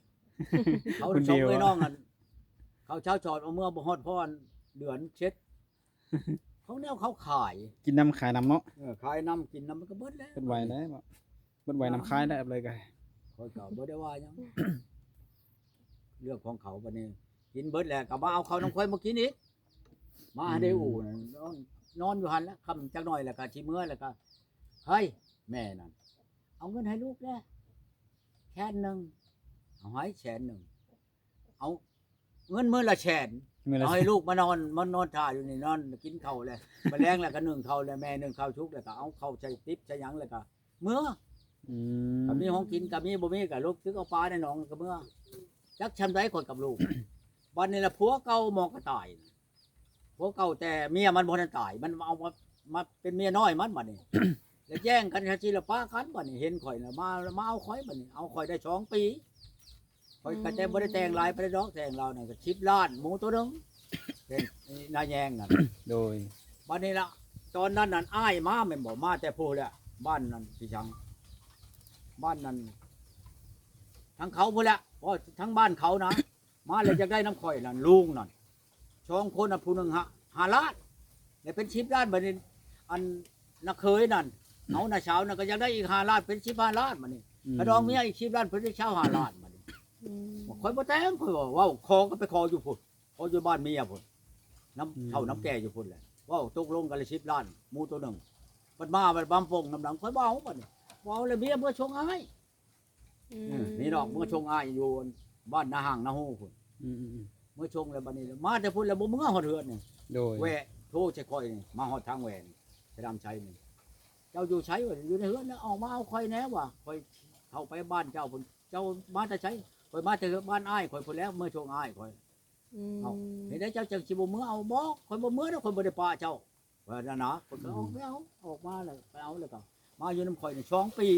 ເຂົາ ຄົນດຽວ ສອງເອື້ອຍນ້ອງນັ້ນ ເຂົາຊາວຊອບ ເອົາເມືອບໍ່ຮອດພໍເດືອນເຊັດ ຂອງແນວເຂົາຂາຍ ກິນນຳຂາຍນຳເນາະ ເອີ ຂາຍນຳກິນນຳ ມັນກໍເບິດແລ້ວ ເບິດໄວແລ້ວ ເບິດໄວນຳຂາຍໄດ້ ເອົາເລີຍກໍ ຂ້ອຍກໍບໍ່ໄດ້ວ່າຫຍັງ ເລື່ອງຂອງເຂົາ ບັດນີ້ກິນເບິດແລ້ວກໍມາເອົາເຂົ້ານຳຂ້ອຍມາກິນອີກ ມາ ອືມ ໃນອູ່ນັ້ນ ນອນ ນອນຢູ່ຫັ້ນແຫຼະ ຄ່ຳຈັກໜ້ອຍແລ້ວກໍຊິເມືອແລ້ວກໍ ເຮີ້ຍ ແມ່ນັ້ນ ເອົາເງິນໃຫ້ລູກແດ່ແສນໜຶ່ງ ເອົາໃຫ້ແສນໜຶ່ງ ເອົາເງິນມື້ລະແສນ ມື້ລະ ເອົາໃຫ້ລູກມານອນ ມານອນຖ້າຢູ່ນີ້ ນອນກິນເຂົ້າແລ້ວ ບາດແລງແລ້ວກໍໜຶ້ງເຂົ້າແລ້ວ ແມ່ໜຶ້ງເຂົ້າສຸກແລ້ວກໍເອົາເຂົ້າໃສ່ຕິບໃສ່ຫຍັງແລ້ວກໍເມືອ ອືມ ກໍມີຂອງກິນກໍມີ ບໍ່ມີກໍລູກຕຶກເອົາປາໃນໜອງກໍເມືອ ຈັກຊ່ຳໃດຂ້ອຍກັບລູກ ບັດນີ້ລະຜົວເກົ່າໝໍກະຕ່າຍ ຜົວເກົ່າແຕ່ເມຍມັນບໍ່ທັນຕາຍ ມັນເອົາມາ ມາເປັນເມຍນ້ອຍມັນບັດນີ້ ແລ້ວແຍ່ງກັນຈັ່ງຊີ້ລະປະກັນບັດນີ້ ເຫັນຂ້ອຍລະມາ ມາເອົາຂ້ອຍບັດນີ້ ເອົາຂ້ອຍໄດ້ສອງປີ ຂ້ອຍກໍແຕ່ ອືມ ບໍ່ໄດ້ແຕ່ງຫຼາຍປານໃດດອກ ແຕ່ງລາວນັ້ນກໍສິບລ້ານ ໝູໂຕໜຶ່ງ ເປັນນາແຍງນັ້ນ ໂດຍ ບັດນີ້ລະ ຕອນນັ້ນນັ້ນອ້າຍມາແມ່ນບໍ່ ມາແຕ່ພຸ້ນແຫຼະ ບ້ານນັ້ນຊິສັງ ບ້ານນັ້ນ ທາງເຂົາພຸ້ນແຫຼະ ເພາະທາງບ້ານເຂົານະ ມາແລ້ວຢາກໄດ້ນຳຂ້ອຍນັ້ນ ລຸງນັ້ນ ສອງຄົນນະ ຜູ້ໜຶ່ງຫ້າ ຫ້າລ້ານ ແລ້ວເປັນສິບລ້ານ ບັດນີ້ ອັນນ້າເຂີຍນັ້ນ ເອົານ້າສາວນັ້ນກໍຢາກໄດ້ອີກຫ້າລ້ານ ເປັນສິບຫ້າລ້ານ ບັດນີ້ ອືມ ກະດອງເມຍອີກສິບລ້ານ ເປັນຊາວຫ້າລ້ານ ບັດນີ້ ອືມ ຂ້ອຍບໍ່ແຕ່ງ ຂ້ອຍວ່າ ເວົ້າຂໍກໍໄປຂໍຢູ່ພຸ້ນ ຂໍຢູ່ບ້ານເມຍພຸ້ນ ນຳ ອືມ ເຖົ້ານຳແກ່ຢູ່ພຸ້ນແຫຼະ ເວົ້າຕົກລົງກັນລະສິບລ້ານ ໝູໂຕໜຶ່ງ ບັດມາບັດບຳປົງນຳຫຼັງ ຂ້ອຍບໍ່ເອົາ ບັດນີ້ ບໍ່ເອົາ ແລ້ວເມຍເມືອສົ່ງອ້າຍ ອືມ ເອີ ນີ້ດອກ ເມືອສົ່ງອ້າຍຢູ່ບ້ານນາຫາງນາໂຮພຸ້ນ ອືມໆໆ ເມືອສົ່ງແລ້ວບັດນີ້ ມາແຕ່ພຸ້ນແລ້ວບໍ່ເມືອຮອດເຮືອນນີ້ ໂດຍ ແວ່ໂທໃສ່ຂ້ອຍນີ້ ມາຮອດທາງແວ່ນີ້ ສະໜາມໄຊນີ້ ເຈົ້າຢູ່ໃສ? ວ່າຢູ່ໃນເຮືອນ ແລ້ວອອກມາເອົາຂ້ອຍແດ່ ວ່າຂ້ອຍເຂົ້າໄປບ້ານເຈົ້າພຸ້ນ ເຈົ້າມາແຕ່ໃສ? ຂ້ອຍມາແຕ່ບ້ານອ້າຍຂ້ອຍພຸ້ນແຫຼະ ເມືອສົ່ງອ້າຍຂ້ອຍ ອືມ ເອົ້າ ເຮັດໃດເຈົ້າຈັ່ງຊິບໍ່ເມືອເອົາ? ບໍ່ ຂ້ອຍບໍ່ເມືອດອກ ຂ້ອຍບໍ່ໄດ້ປະເຈົ້າ ວ່ານັ້ນນະ ຂ້ອຍກໍອອກ ອືມ ແລ້ວ ອອກມາແລ້ວ ໄປເອົາ ແລ້ວກໍມາຢູ່ນຳຂ້ອຍນີ້ສອງປີ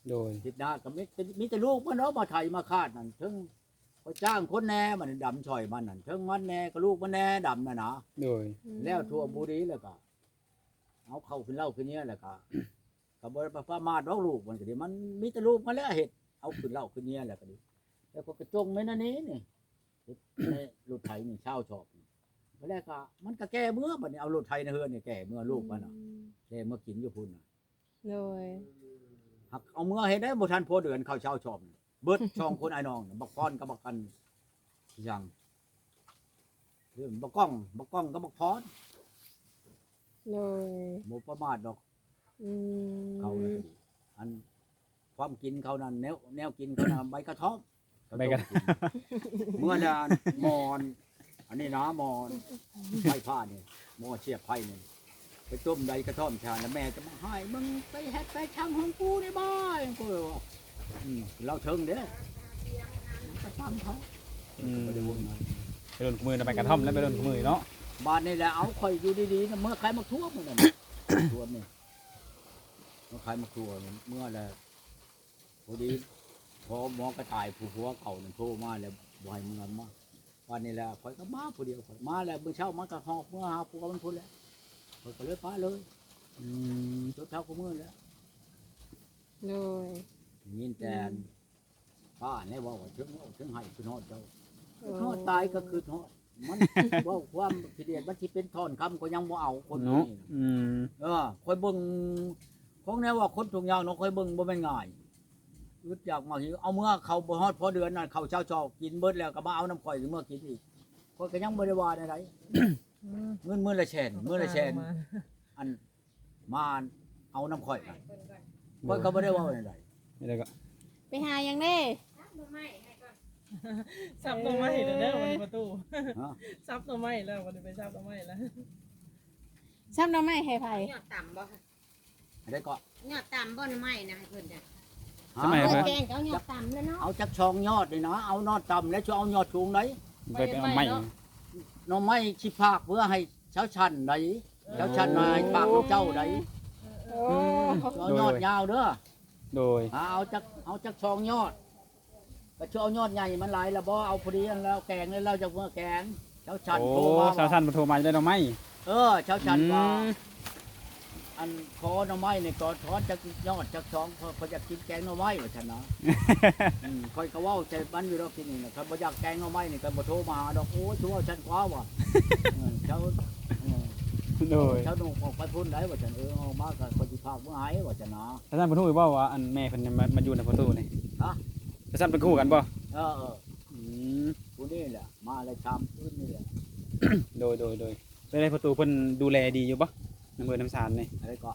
ໂດຍ ເຮັດນາກໍມີ ມີແຕ່ລູກມັນເນາະ ມາໄຖມາຄາດນັ້ນ ເຖິງຂ້ອຍຈ້າງຄົນແດ່ ມັນດຳຊ່ອຍມັນນັ້ນ ເຖິງມັນແດ່ ກໍລູກມັນແດ່ ດຳນັ້ນນະ ໂດຍ ອືມ ແລ້ວທົ່ວບໍ່ດີ ແລ້ວກໍເອົາເຂົ້າຂຶ້ນເຫຼົ້າຂຶ້ນເຍ ແລ້ວກໍ ກໍບໍ່ໄດ້ປະມາດດອກ ລູກມັນກໍດີ ມັນມີແຕ່ລູກມັນແຫຼະເຮັດ ເອົາຂຶ້ນເຫຼົ້າຂຶ້ນເຍ ແລ້ວກໍດີ ແລ້ວກໍກະຈົ່ງແມ່ນອັນນີ້ນີ້ ເຮັດໃນລົດໄຖນີ້ຊາວຊອບນີ້ ແລ້ວກໍມັນກໍແກ່ເມືອ ບັດນີ້ເອົາລົດໄຖໃນເຮືອນນີ້ແກ່ເມືອ ລູກມັນນະ ອືມ ແກ່ເມືອກິນຢູ່ພຸ້ນນະ ໂດຍ ຫາກເອົາເມືອເຮັດໄດ້ບໍ່ທັນພໍເດືອນ ເຂົ້າຊາວຊອບນີ້ ເບິດສອງຄົນອ້າຍນ້ອງ ບັກພອນກັບບັກອັນ ອີຫຍັງ ບັກກ້ອງ ບັກກ້ອງກັບບັກພອນ ໂດຍ ບໍ່ປະມາດດອກ ອືມ ເຂົານະ ອັນ ຄວາມກິນເຂົານັ້ນ ແນວ ແນວກິນເຂົານະ ໃບກະທ້ອມ ໃບກະ ເມື່ອນັ້ນໝໍ້ ອັນນີ້ນະ ໝໍ້ໄຟຟ້ານີ້ ໝໍ້ສຽບໄຟນີ້ ໄປຕົ້ມໃບກະທ້ອມຊາ ແລ້ວແມ່ກໍມາຮ້າຍ ມຶງໄປເຮັດໄປທຳຂອງກູນີ້ບໍ່ ຫຍັງ ກູວ່າ ອືມ ລາວເທິງເດ້ ໄປຕາມເຂົາ ອືມ ໄປລຸ້ນມື້ນະ ໄປລຸ້ນມື້ໃບກະທ້ອມ ແລ້ວໄປລຸ້ນມື້ເນາະ ບາດນີ້ແຫຼະ ເອົາ ຂ້ອຍຢູ່ດີໆນະ ເມືອຂາຍໝາກຖົ່ວມື້ນັ້ນ ຖົ່ວນີ້ ມາຂາຍໝາກຖົ່ວ ເມື່ອແລ້ວ ພໍດີພໍໝໍກະຕ່າຍ ຜູ້ຜົວເກົ່ານັ້ນໂທມາແລ້ວ ບໍ່ໃຫ້ເມືອມາ ບາດນີ້ແຫຼະ ຂ້ອຍກໍມາຜູ້ດຽວ ຂ້ອຍມາແລ້ວ ມື້ເຊົ້າມາກໍຫອບເມືອຫາຜົວມັນພຸ້ນແຫຼະ ຂ້ອຍກໍເລີຍປະເລີຍ ອືມ ຈົນເຖົ້າກໍເມືອແລ້ວ ໂດຍ ໄດ້ຍິນແຕ່ ອືມ ປ້າແນ່ເວົ້າວ່າ ເຖິງເວົ້າເຖິງໄຫ້ ຄິດຮອດເຈົ້າ ເອີ ຄິດຮອດຕາຍກໍຄິດຮອດ ມັນເວົ້າຄວາມຂີ້ດຽດ ມັນຊິເປັນທ່ອນຄຳກໍຍັງບໍ່ເອົາຄົນນີ້ນະ ເນາະ ອືມ ເອີ ຂ້ອຍເບິ່ງຂອງແນວວ່າຄົນທຸກຍາກເນາະ ຂ້ອຍເບິ່ງບໍ່ແມ່ນງ່າຍ ອຶດຢາກມາຫິວ ເອົາເມືອເຂົ້າບໍ່ຮອດພໍເດືອນນັ້ນ ເຂົ້າຊາວຊອກ ກິນເບິດແລ້ວກໍມາເອົານຳຂ້ອຍເມືອກິນອີກ ຂ້ອຍກໍຍັງບໍ່ໄດ້ວ່າແນວໃດ ອືມ ເງິນມື້ລະແສນ ມື້ລະແສນ ອັນ ມາເອົານຳຂ້ອຍນະ ຂ້ອຍກໍບໍ່ໄດ້ເວົ້າແນວໃດ ນີ້ແຫຼະກໍ ໄປຫາຫຍັງເດ້? ສັບໜໍ່ໄມ້ໃຫ້ກ່ອນ ສັບໜໍ່ໄມ້ແລ້ວເດີ ວັນນີ້ປະຕູ ຮະ? ສັບໜໍ່ໄມ້ແລ້ວ ວັນນີ້ໄປສັບໜໍ່ໄມ້ແລ້ວ ສັບໜໍ່ໄມ້ໃຫ້ໃຜ? ຍອດຕຳບໍ່? ອັນໃດກໍ ຍອດຕຳບໍ່ ໜໍ່ໄມ້ນະ ໃຫ້ເພິ່ນຈ້ະ ຮະ? ສະໄໝ ເພິ່ນແກງກໍເອົາຍອດຕຳແລ້ວເນາະ ເອົາຈັກສອງຍອດນີ້ນະ ເອົາຍອດຕຳແລ້ວ ຈະເອົາຍອດສູງໃດ ໄປ ໄປເອົາໄມ້ ເນາະ ໜໍ່ໄມ້ຊິຝາກເພື່ອໃຫ້ຊາວຊັ້ນໃດ ເອີ ຊາວຊັ້ນໃຫ້ຝາກນຳເຈົ້າໃດ ເອີ ໂອ້ ອືມ ເອົາຍອດຍາວເດີ ໂດຍ ຫາເອົາຈັກ ເອົາຈັກສອງຍອດ ກໍຊິເອົາຍອດໃຫຍ່ມັນຫຼາຍລະບໍ່ ເອົາພໍດີຫັ້ນແລ້ວ ແກງແລ້ວ ເຈົ້າເມືອແກງ ເຈົ້າສັນ ໂອ້ ໂທມາ ສາວສັນເພິ່ນໂທມາ ຢາກໄດ້ໜໍ່ໄມ້ ເອີ ເຈົ້າສັນວ່າ ອືມ ອັນ ຂໍໜໍ່ໄມ້ນີ້ກໍຖອນຈັກຍອດຈັກສອງ ເພິ່ນ ເພິ່ນຢາກກິນແກງໜໍ່ໄມ້ວ່າຊັ້ນນະ ອືມ ຂ້ອຍກໍເວົ້າໃສ່ມັນຢູ່ດອກ ທີນີ້ນະ ຄັນບໍ່ຢາກແກງໜໍ່ໄມ້ນີ້ກໍບໍ່ໂທມາຫາດອກ ໂອ້ຍ ຄືເວົ້າຊັ້ນກວ່າວ່າ ເອີ ເຈົ້າ ເອີ ໂດຍ ເຈົ້າໜຸ່ມອອກໄປພຸ້ນໄດ໋ວ່າຊັ້ນ ເອີ ອອກມາກໍຂ້ອຍຊິພາກເມືອໃຫ້ວ່າຊັ້ນນະ ແລ້ວທ່ານເພິ່ນຮູ້ບໍ່ວ່າ ອັນແມ່ເພິ່ນມາ ມາຢູ່ນຳພໍ່ຕູ້ນີ້? ຮະ? ແລ້ວທ່ານເພິ່ນຮູ້ກັນບໍ່? ເອີ ເອີ ອືມ ຜູ້ນີ້ແຫຼະ ມາໄດ້ສາມຄືນນີ້ແຫຼະ ໂດຍ ໂດຍ ໂດຍ ເປັນໃດພໍ່ຕູ້ເພິ່ນດູແລດີຢູ່ບໍ່ ນຳເຮືອນນຳຊານນີ້? ອັນໃດເກາະ?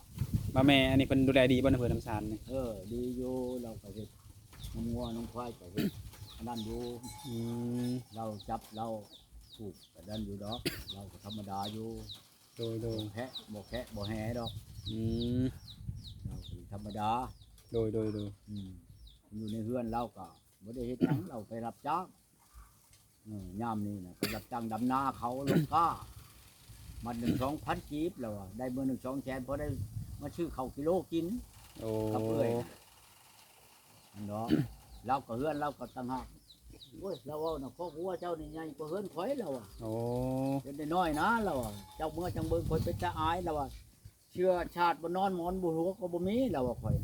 ວ່າແມ່ອັນນີ້ເພິ່ນດູແລດີບໍ່ ນຳເຮືອນນຳຊານນີ້? ເອີ ດີຢູ່ ລາວກໍເຮັດ ນຳງົວນຳຄວາຍກໍເຮັດອັນນັ້ນຢູ່ ອືມ ລາວຈັບລາວຜູກອັນນັ້ນຢູ່ດອກ ລາວກໍທຳມະດາຢູ່ ໂດຍ ໂດຍ ບໍ່ແຄະ ບໍ່ແຄະບໍ່ແຫດອກ ອືມ ລາວກໍທຳມະດາ ໂດຍ ໂດຍ ໂດຍ ອືມ ຢູ່ໃນເຮືອນລາວກໍບໍ່ໄດ້ເຮັດຫຍັງ ລາວໄປຮັບຈ້າງ ເອີ ຍາມນີ້ນະ ໄປຮັບຈ້າງດຳນາເຂົາລົງກ້າ ມັດໜຶ່ງສອງພັນກີບ ລາວວ່າ ໄດ້ມື້ໜຶ່ງສອງແສນ ພໍໄດ້ມາຊື້ເຂົ້າກິໂລກິນ ໂອ້ ກັບເອື້ອຍນະ ຫັ້ນເນາະ ລາວກໍເຮືອນລາວກໍຕ່າງຫາກ ໂອ້ຍ ລາວເວົ້ານະ ຄອບຄົວເຈົ້ານີ້ໃຫຍ່ກວ່າເຮືອນຂ້ອຍ ລາວວ່າ ໂອ້ ເປັນນ້ອຍໆນະ ລາວວ່າ ເຈົ້າເມືອຈັ່ງເບິ່ງຂ້ອຍເປັນຕາອາຍ ລາວວ່າ ເຊື້ອຊາດບໍ່ນອນໝອນບໍ່ຫົວກໍບໍ່ມີ ລາວວ່າ ຂ້ອຍນະ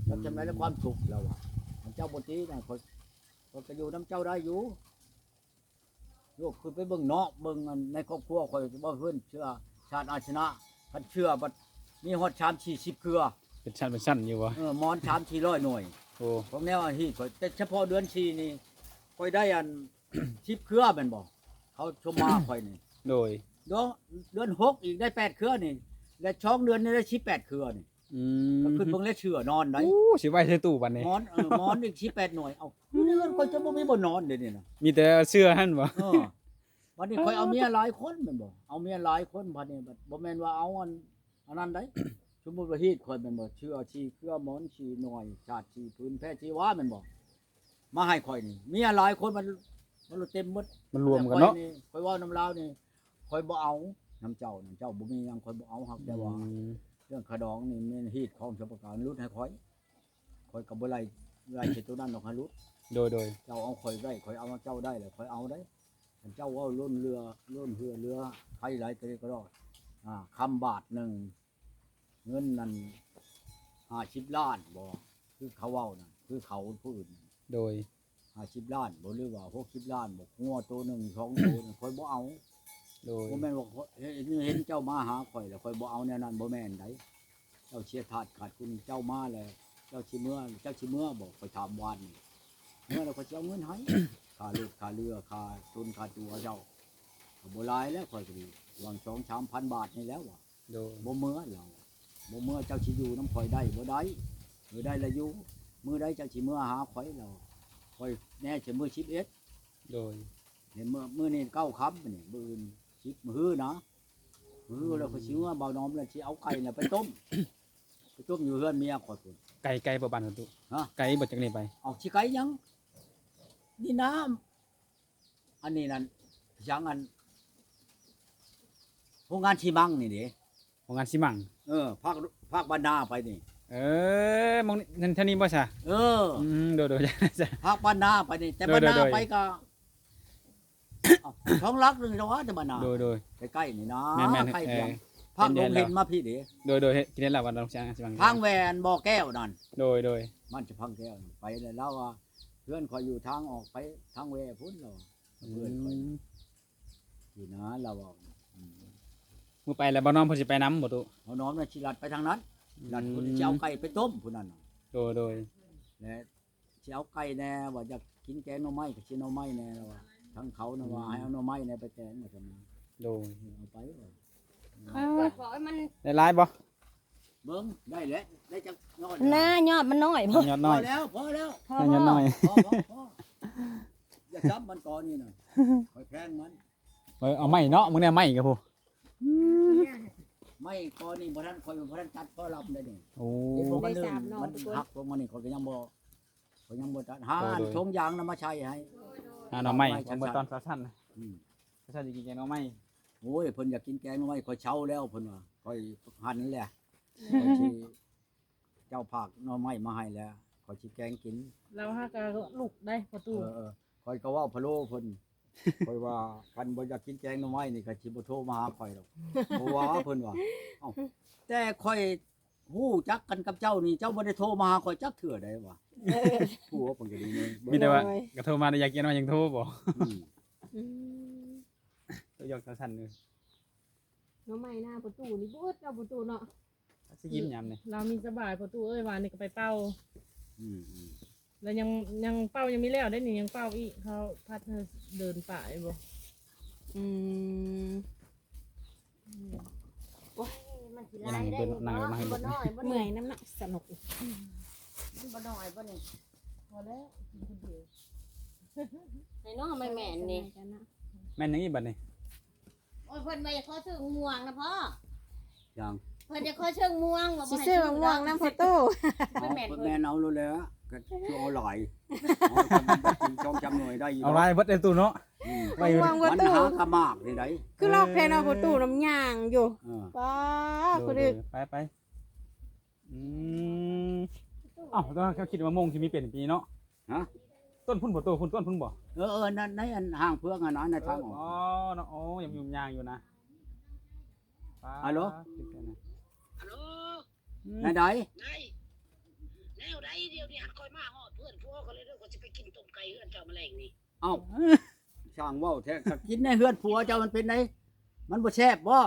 ອືມ ຈັກຈຳໄດ້ແລ້ວຄວາມທຸກ ລາວວ່າ ເຈົ້າບໍ່ຕີນະ ຂ້ອຍ ຂ້ອຍກໍຢູ່ນຳເຈົ້າໄດ້ຢູ່ ໂຍກຂຶ້ນໄປເບິ່ງເນາະ ເບິ່ງອັນໃນຄອບຄົວຂ້ອຍ ເວົ້າເຮືອນເຊື້ອຊາດອາຊະນະ ຄັນເຊື້ອບັດມີຮອດສາມສີ່ສິບເຄືອ ເປັນຊັ້ນເປັນຊັ້ນຢູ່ບໍ່? ເອີ ໝອນສາມສີ່ຮ້ອຍໜ່ວຍ ໂອ້ ຂອງແນວອາຮີດຂ້ອຍ ແຕ່ສະເພາະເດືອນສີ່ນີ້ ຂ້ອຍໄດ້ອັນ ສິບເຄືອແມ່ນບໍ່? ເຂົາຊົມມາຂ້ອຍນີ້ ໂດຍ ເດືອນ ເດືອນຫົກອີກໄດ້ແປດເຄືອນີ້ ແລະສອງເດືອນນີ້ໄດ້ສິບແປດເຄືອນີ້ ອືມ ກໍຂຶ້ນເບິ່ງແລ້ວເຊື້ອນອນໄດ໋ ໂອ້ ຊິໄວ້ໃສ່ຕູ້ບັດນີ້ ໝອນ ເອີ ໝອນອີກສິບແປດໜ່ວຍ ເອົ້າ ຢູ່ໃນເຮືອນຂ້ອຍຈະບໍ່ມີບ່ອນນອນເດນີ້ນະ ມີແຕ່ເຊື້ອຫັ້ນບໍ່? ເອີ ບັດນີ້ຂ້ອຍເອົາເມຍຫຼາຍຄົນແມ່ນບໍ່? ເອົາເມຍຫຼາຍຄົນ ບັດນີ້ບັດ ບໍ່ແມ່ນວ່າເອົາອັນ ອັນນັ້ນໄດ໋ ສົມມຸດວ່າຮີດຂ້ອຍແມ່ນບໍ່? ເຊື້ອສີ່ເຄືອ ໝອນສີ່ໜ່ວຍ ຊາດສີ່ຜືນ ແພສີ່ວາແມ່ນບໍ່? ມາໃຫ້ຂ້ອຍນີ້ ເມຍຫຼາຍຄົນ ມັນ ມັນເຕັມໝົດ ມັນລວມກັນເນາະ ແຕ່ຂ້ອຍນີ້ ຂ້ອຍເວົ້ານຳລາວນີ້ ຂ້ອຍບໍ່ເອົານຳເຈົ້ານະ ເຈົ້າບໍ່ມີຫຍັງ ຂ້ອຍບໍ່ເອົາ ຫາກແຕ່ວ່າ ອືມ ເລື່ອງຄ່າດອງນີ້ແມ່ນຮີດຂອງສະປະການຫຼຸດໃຫ້ຂ້ອຍ ຂ້ອຍກໍບໍ່ໄລ່ ໄລ່ໃສ່ໂຕນັ້ນດອກ ໃຫ້ຫຼຸດ ໂດຍ ໂດຍ ເຈົ້າເອົາຂ້ອຍໄດ້ ຂ້ອຍເອົາເຈົ້າໄດ້ແລ້ວ ຂ້ອຍເອົາໄດ້ ຄັນເຈົ້າເວົ້າລົ້ນເຫຼືອ ລົ້ນເຮືອເຫຼືອໄຄຫຼາຍ ກໍໄດ້ກໍລອດ ອ່າ ຄຳບາດໜຶ່ງ ເງິນນັ້ນຫ້າສິບລ້ານບໍ່ ຄືເຂົາເວົ້ານັ້ນ ຄືເຂົາຜູ້ອື່ນ ໂດຍ ຫ້າສິບລ້ານບໍ່ ຫຼືວ່າຫົກສິບລ້ານບໍ່ ງົວໂຕໜຶ່ງສອງໂຕນັ້ນ ຂ້ອຍບໍ່ເອົາ ໂດຍ ບໍ່ແມ່ນວ່າເຫັນ ເຫັນເຈົ້າມາຫາຂ້ອຍແລ້ວຂ້ອຍບໍ່ເອົາແນວນັ້ນ ບໍ່ແມ່ນໃດ໋ ເຈົ້າເສຍທາດຂາດຄຸນ ເຈົ້າມາແລ້ວ ເຈົ້າຊິເມືອ ເຈົ້າຊິເມືອບໍ່ ຂ້ອຍຖາມວານນີ້ ເມືອແລ້ວຂ້ອຍຊິເອົາເງິນໃຫ້ ຄ່າລົດຄ່າເຮືອ ຄ່າຕົນຄ່າຕົວເຈົ້າ ກໍບໍ່ຫຼາຍແລ້ວ ຂ້ອຍກໍດີຫວັງສອງສາມພັນບາດນີ້ແລ້ວວ່າ ໂດຍ ບໍ່ເມືອລາວ ບໍ່ເມືອເຈົ້າຊິຢູ່ນຳຂ້ອຍໄດ້ບໍ່ໄດ້ ເອີ ໄດ້ລະຢູ່ ມື້ໃດເຈົ້າຊິເມືອຫາຂ້ອຍລາວ ຂ້ອຍແນ່ຊິມື້ສິບເອັດ ໂດຍ ນີ້ມື້ ມື້ນີ້ເກົ້າຄ່ຳນີ້ ມື້ອື່ນສິບ ມື້ຮືນະ ມື້ຮືນແລ້ວຂ້ອຍຊິເມືອ ບ່າວໜອມແລ້ວຊິເອົາໄກ່ນະໄປຕົ້ມ ໄປຕົ້ມຢູ່ເຮືອນເມຍຂ້ອຍພຸ້ນ ໄກ ໄກບໍ່ບ້ານປະຕູ ຮະ ໄກບໍ່ຈາກນີ້ໄປ ເອົາ ຊິໄກຫຍັງ ນີ້ນະ ອັນນີ້ນັ້ນ ຫຍັງ ອັນ ໂຮງງານຊີມັງນີ້ເດ້ ໂຮງງານຊີມັງ ເອີ ພາກ ພາກບ້ານນາໄປນີ້ ເອີ ໝ່ອງນີ້ ແຖວນີ້ບໍ່ຊະ ເອີ ອືມ ໂດຍໆ ພາກບ້ານນາໄປນີ້ ແຕ່ ໂດຍໆ ບ້ານນາໄປກໍ ເອົ້າ ສອງຫຼັກໜຶ່ງແລ້ວວ່າ ແຕ່ບ້ານນາ ໂດຍໆ ໃກ້ໆນີ້ນະ ແມ່ນໆ ໃກ້ພຽງ ເອີ ພາກດົງເຫັນມາພີ້ເດ້ ໂດຍໆ ເຫັນ ເຫັນແລ້ວວ່າ ທາງແວ່ນບໍ່ແກ້ວນັ້ນ ໂດຍໆ ມັນຈະພັງແກ້ວໄປແລ້ວ ລາວວ່າ ເຮືອນຂ້ອຍຢູ່ທາງອອກໄປທາງແວ່ພຸ້ນ ລາວວ່າ ອືມ ເຮືອນຂ້ອຍ ທີ່ນາລາວເວົ້າ ອືມ ມື້ໄປແລ້ວບ່າວໜອມເພິ່ນຊິໄປນຳບໍ່ຕຸ? ບ່າວໜອມນະຊິລັດໄປທາງນັ້ນ ອືມ ລັດພຸ້ນ ຊິເອົາໄກ່ໄປຕົ້ມພຸ້ນນັ້ນ ໂດຍໆ ແລະຊິເອົາໄກ່ແດ່ ວ່າຢາກກິນແກງໜໍ່ໄມ້ ກໍຊິໜໍ່ໄມ້ແດ່ ລາວວ່າ ທາງເຂົານະວ່າ ອືມ ໃຫ້ເອົາໜໍ່ໄມ້ແດ່ໄປແກງ ວ່າຊັ້ນນະ ໂດຍ ເອົາໄປ ເອີ ມັນ ໄດ້ຫຼາຍບໍ່? ເບິ່ງ ໄດ້ແຫຼະ ໄດ້ຈັກຍອດ ນະ ຍອດມັນນ້ອຍ ຍອດນ້ອຍ ພໍແລ້ວ ພໍແລ້ວ ພໍ ຍອດນ້ອຍ ພໍ ພໍ ພໍ ຢ່າຊ້ຳມັນ ກອນີ້ນະ ຂ້ອຍແພງມັນ ເອີ ເອົາໄມ້ເນາະ ມື້ນີ້ໄມ້ກໍພຸ້ນ ໄມ້ກອນີ້ບໍ່ທັນ ຂ້ອຍບໍ່ທັນຕັດພໍລຳໄດ້ນີ້ ໂອ້ ເຫັນບໍ່ ມັນ ໄດ້ສາມໜໍ່ ມັນ ທຸກຄົນ ຫັກລົງມານີ້ ຂ້ອຍກໍຍັງບໍ່ ຂ້ອຍຍັງບໍ່ຕັດ ຫາ ໂດຍ ອັນ ໂດຍ ຖົງຢາງນຳມາໃສ່ໃຫ້ ຫາໜໍ່ໄມ້ ເອົາໄມ້ ເບິ່ງເບິ່ງ ຕອນສາວສັນນະ ອືມ ສາວສັນຊິກິນແກງໜໍ່ໄມ້ ໂອ້ຍ ເພິ່ນຢາກກິນແກງໜໍ່ໄມ້ ຂ້ອຍເຊົາແລ້ວ ເພິ່ນວ່າ ຂ້ອຍຫັນແຫຼະ ຂ້ອຍຊິ ເຈົ້າຝາກໜໍ່ໄມ້ມາໃຫ້ແລ້ວ ຂ້ອຍຊິແກງກິນ. ລາວຫາກະລຸກໄດ້ປະຕູ. ເອີໆ ຂ້ອຍກໍເວົ້າພະໂລເພິ່ນ ຂ້ອຍວ່າຄັນບໍ່ຢາກກິນແກງໜໍ່ໄມ້ນີ້ກໍຊິບໍ່ໂທມາຫາຂ້ອຍດອກ ບໍ່ວ່າເພິ່ນວ່າ. ເອົ້າ ແຕ່ຂ້ອຍຮູ້ຈັກກັນກັບເຈົ້ານີ້ ເຈົ້າບໍ່ໄດ້ໂທມາຫາຂ້ອຍຈັກເທື່ອໃດວ່າ. ເອີ ຜົວເພິ່ນກໍດີເນາະ ມີແຕ່ວ່າ ໂດຍ ກໍໂທມາໄດ້ຢາກກິນໜໍ່ໄມ້ຍັງໂທບໍ່? ອືມ ອືມ ໂຕຢອກໂຕສັ່ນເລີຍ. ໜໍ່ໄມ້ນາປະຕູນີ້ບໍ່ອຶດເນາະປະຕູເນາະ. ຊິກິນຍາມນີ້ ລາວມີສະບາຍປະຕູເອີຍ ວານນີ້ກໍໄປເປົ່າ. ອືມໆ ແລ້ວຍັງ ຍັງເປົ່າຍັງມີແລ້ວໄດ໋ນີ້ ຍັງເປົ່າອີກ ເຂົາພັດໃຫ້ເດີນປາຍບໍ່. ອືມ ອືມ ໂອ້ຍ ມັນຊິຫຼາຍໄດ໋ ນັ່ງເບິ່ງ ນັ່ງເບິ່ງ ເນາະ ໃຫ້ເບິ່ງ ມັນບໍ່ນ້ອຍບໍ່ ເມື່ອຍນຳເນາະ ສະໜຸກ ມັນບໍ່ນ້ອຍບໍ່ນີ້. ພໍແລ້ວ ກິນຄົນດຽວ ໃຫ້ນ້ອງແມ່ນໆນີ້ ແມ່ນຫຍັງອີກບັດນີ້? ໂອ້ຍ ເພິ່ນວ່າຢາກຂໍເຊີງມ່ວງນະພໍ່. ຫຍັງ? ເພິ່ນຢາກຂໍເຊີງມ່ວງ ວ່າ ຊິ ບໍ່ໃຫ້ ຊື້ ຊື້ ໝາກມ່ວງ ດອກ ນຳພໍ່ຕູ້. ເພິ່ນແມ່ນ ເພິ່ນແມ່ນເອົາໂລດແຫຼະ ກໍເອົາຫຼາຍ ເອົາສອງສາມໜ່ວຍໄດ້ຢູ່ ເອົາຫຼາຍເບິດເລີຍຕູ້ເນາະ. ອືມ ໄປຢູ່ ໝາກມ່ວງບໍ່ຕູ້ ມັນຫາກະໝາກນີ້ໄດ໋ ຄືລອກແພເນາະພໍ່ຕູ້ ນຳຍ່າງຢູ່. ເອີ ປ້າ ໂດຍ ຜູ້ ໂດ ດຶ ຍ ໄປໆ. ອືມ ເອົ້າ ແຕ່ວ່າເຂົາຄິດວ່າໂມງຊິມີເປັນປີເນາະ. ຮະ? ຕົ້ນພຸ້ນບໍ່? ໂຕພຸ້ນ ຕົ້ນພຸ້ນບໍ່? ເອີໆ ໃນ ໃນອັນຫ້າງເຜືອກຫັ້ນນະ ໃນທາງອອກ. ອໍ ເນາະ ໂອ້ ຍັງຫຍຸ້ງຍາກຢູ່ນະ. ຮາໂຫຼ ຮາໂຫຼ ອືມ ແນວໃດ? ນາຍ ແນວໃດ? ດຽວນີ້ຫັ້ນຂ້ອຍມາຮອດເຮືອນຜົວຂ້ອຍແລ້ວເດີ ຂ້ອຍຊິໄປກິນຕົ້ມໄກ່ເຮືອນເຈົ້າມື້ແລງນີ້. ເອົ້າ ຊ່າງເວົ້າແທ້ ຖ້າກິນໃນເຮືອນຜົວເຈົ້າມັນເປັນໃດ? ມັນບໍ່ແຊບບໍ່?